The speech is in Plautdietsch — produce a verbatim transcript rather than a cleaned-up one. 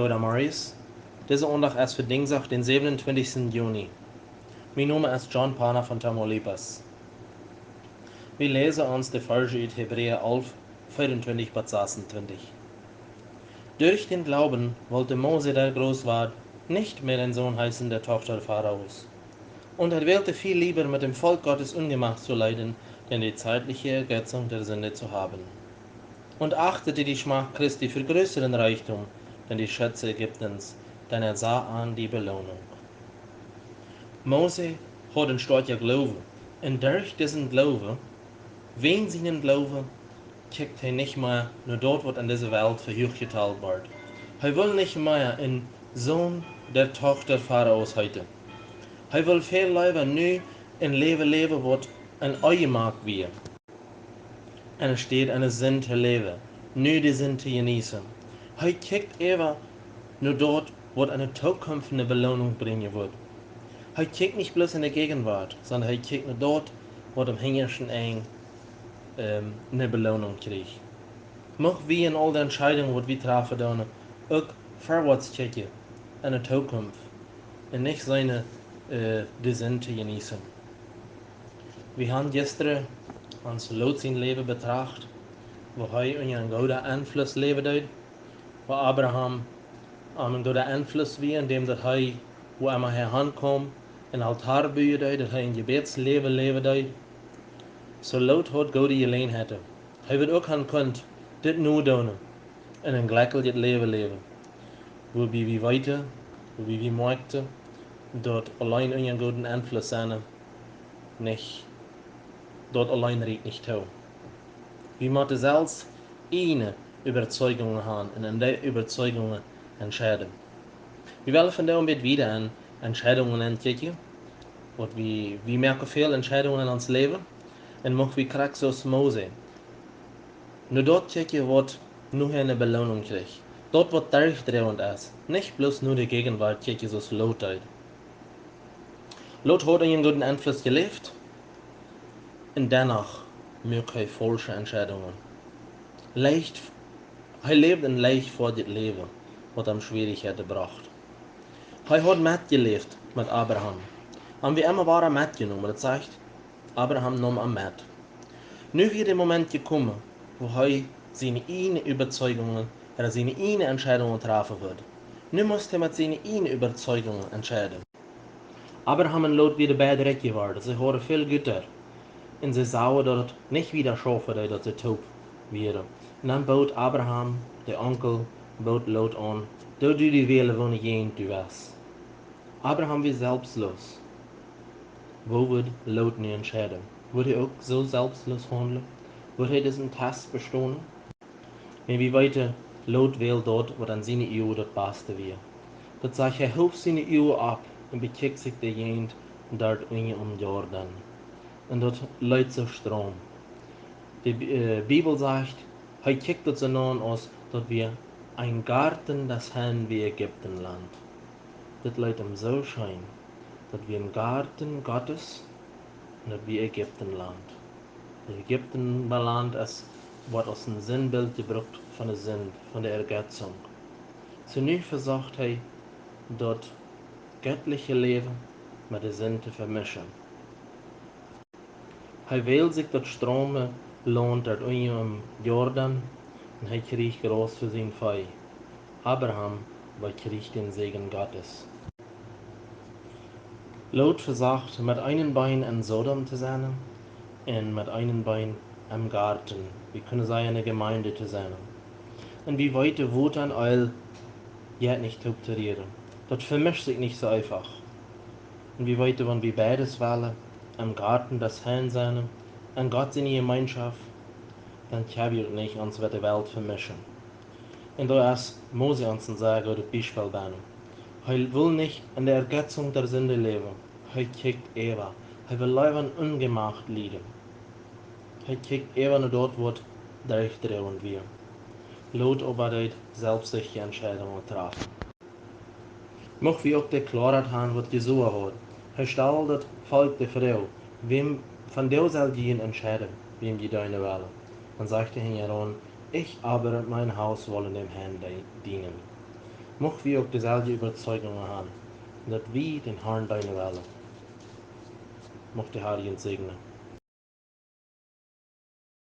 Goda Morjes. Dise Aundacht es fa Dinjsdach, dän säwenuntwintichsten Juni. Mien Nomen es John Pana von Tamaulipas. Wie läsen ons de Varsch ut Hebräa alf, veeruntwintich bat sasuntwintich. Durch den Glauben wollte Mose, der groß war, nicht mehr den Sohn heißen der Tochter Pharaos. Und er wählte viel lieber, mit dem Volk Gottes Ungemacht zu leiden, denn die zeitliche Ergötzung der Sünde zu haben. Und achtete die Schmach Christi für größeren Reichtum, denn die Schätze Ägyptens, denn er sah an die Belohnung. Mose haud een stoakja Gloowen. Un derch disen Gloowen, wäajen sienen Gloowen, kjikjt hee nich mea no daut, waut aun dise Welt vehuachtet woat. Hee well nich mea een Sohn der Tochter Pharaos heeten. Hee well väl leewa nu een Läwen läwen, waut am aunjemoakt wia. Enne Städ enne Sind to läwen, nu de Sind to jeneeten. Hee kjikjt äwa no daut, waut enne Tookunft eene Beloonunk brinjen woat. Hee kjikjt nich bloos enne Jäajenwuat, sonda hee kjikjt no daut, waut aum hinjaschten Enj, ähm, eene Beloonunk kjricht. Mucht wie en aul de Entscheidungen, waut wie trafen doonen, uk verwoats kjikjen enne Tookunft un nich seenen, äh, de Sind to jeneeten. Wie haben jistren ons Lot sien Läwen betracht, woo hee unja eenen gooden Enfluss läwen deed, woo Abraham aun eenen gooden Enfluss wia, endäm daut hee, wua emma hee hankaum, een Altoa buen deed, daut hee een Jebädsläwen läwen deed. Soo Lot haud goode Jeläajenheiten. Hee wudd uk han kunt dit nu doonen un een jlekjeljet Läwen läwen. Woabie wie weeten, woabie wie moakjten, daut auleen unja eenen gooden Enfluss sennen nich, daut auleen rieekjt nich too. Wie motten selfst eene Äwatieejunk haben un aun dee Äwatieejunk entscheiden. Wie wellen vondoag een bät wieda aun Entscheidungen aundenkjen, waut wie, wie moaken väl Entscheidungen en ons Läwen, un mucht wie krakjt soo aus Mose no daut kjikjen, waut nu eene Beloonunk kjricht. Daut, waut derchdroagent es, nich bloos no de Jäajenwuat kjikjen, soo aus Lot deed. Lot haud unja eenen gooden Enfluss jeläft un doano muak hee faulsche Entscheidungen. Leicht, hee läwd een leicht foadjet Läwen, waut am Schwierichkjeiten brocht. Hee haud metjeläft met Abraham. Am wia emma wada metjenomen, daut sajcht, Abraham neem am met. Nu wia de Moment jekomen, wua hee siene eejne Äwatieejungen, ooda siene eejne Entscheidungen trafen wudd. Nu must hee met siene eejne Äwatieejungen entscheiden. Abraham un Lot wieren beid rikj jeworden. See hauden väl Jutta. Un see sagen, daut et nich wieda schaufen deed, daut see toop wieren. Un dan bood Abraham, de Onkel, bood Lot aun: "Doo du die wälen, woone Jäajent du west." Abraham wia selfstlos. Woo wudd Lot nu entscheiden? Wudd hee uk soo selfstlos haundlen? Wudd hee disen Test bestonen? Wan wie weeten, Lot wäld daut, waut aun siene Uagen daut baste wia. Daut sajcht, hee hoof siene Uagen opp un bekjikjt sikj de Jäajent doa unja aum Jordan. Un daut leet soo Stroom. De Bi-, äh, Bibel sajcht, hee kjikjt daut soo aun, aus daut wia een Garten, daut Herrn, wia Ägiptenland. Daut leet am soo scheen, daut wia een Garten Gottes, un daut wia Ägiptenland. Daut Ägiptenland es, woat aus een Sinnbilt jebrukt von de Sind, von de Ergötzung. Soo nu vesocht hee, daut göttliche Läwen met de Sind to vemischen. Hee wäld sikj daut Stroom Launt doa unja aum Jordan, un hee kjrieech Graus fa sien Vee. Abraham oba kjrieech dän Säajen Gottes. Lot vesocht, met een Been en Sodom to sennen un met een Been em Garten, wie kjennen sajen, enne Jemeent to sennen. Un wie weeten, Wota un Eelj jeit nich toop to rieren. Daut vemischt sikj nich soo eefach. Un wie weeten, wan wie beides wellen, em Garten daut Herrn sennen un Gott siene Jemeenschoft, dan kjenn wie uk nich ons met de Welt vemischen. Un doa es Mose ons een sea goodet Biespel bennen. Hee well nich en de Ergötzung der Sind läwen. Hee kjikjt äwa. Hee well leewa Ungemacht lieden. Hee kjikjt äwa no daut, waut doa jeworden wia. Lot oba deed selfstsichtje Entscheidungen trafen. Mucht wie uk de Kloaheit haben, waut Josua haud. Hee stald daut Volkj de Froag: "Wäm von junt saul hia entscheiden, wäm jie deenen wellen?" Dan sajcht hee hinjaraun: "Ich aber und mein Haus wollen dem Herrn de-, dienen." Mucht wie uk deselwje Äwazeigung han, daut wie dän Harn deenen wellen. Mucht de Har junt säajnen.